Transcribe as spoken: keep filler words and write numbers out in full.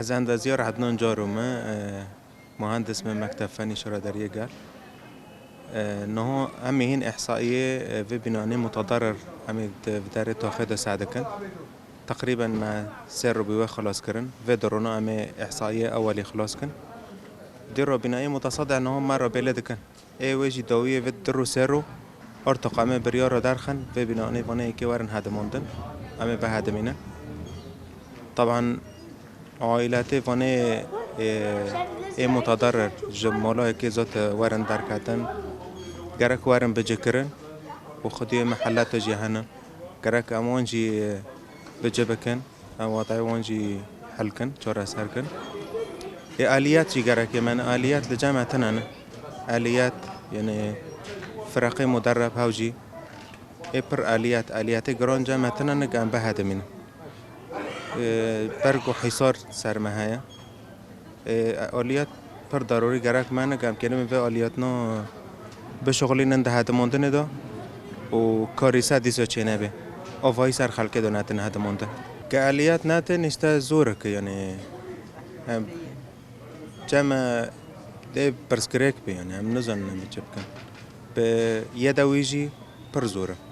Ez endaziyar Ednan Caro me, e, muhendis me Mekteb Fenî Şaredariyê Gel. E, niha em ê hîn îhsaiyê, e, vê bînanê mutederrir em ê di, di derê taxê de seh dikin. Teqrîben me sê rû bi wê xilas kirin. Vê di rûna em ê îhsaiyê ewelî xilas kin. Dî rû bînayê mutasadî niha me re bêle dikin. Ê wê jî dawiyê vê du rû sê rû ortoq em ê biryar re derxin, vê bînanê vanê yekê werin hedimandin, em ê vehedimînin. Taban aîletê vanê ê, ê mutadarrir ji mala yekê zat werin derketin, gerek werin bicikirin û xwediyê mihellete jî hene. Gerek em wan jî bici bikin. Em watayê wan jî hel kin, çareser kin. Ê aliyet jî gerek e, me aliyet li cem me tune ne. Aliyet, yani fireqê muderreb hew jî. Ê pir aliyet, aliyetê giran cem me tune ne, em bihedimînin. Ê, ber ku hîsar ser me heye. Ê, aliyet pir darorî gerek me ne, em kelimê vê aliyetna bişuxulînin di hedimandinê de û karîse dîsa çênebe. Avayî ser xelkê de netin hedimandin. Ke aliyet netin, işte zor e ke, yani, em, cem me dê pirsgirêk be, yani, em nizanin em çi bikin. Bi yê de wî jî pir zor e.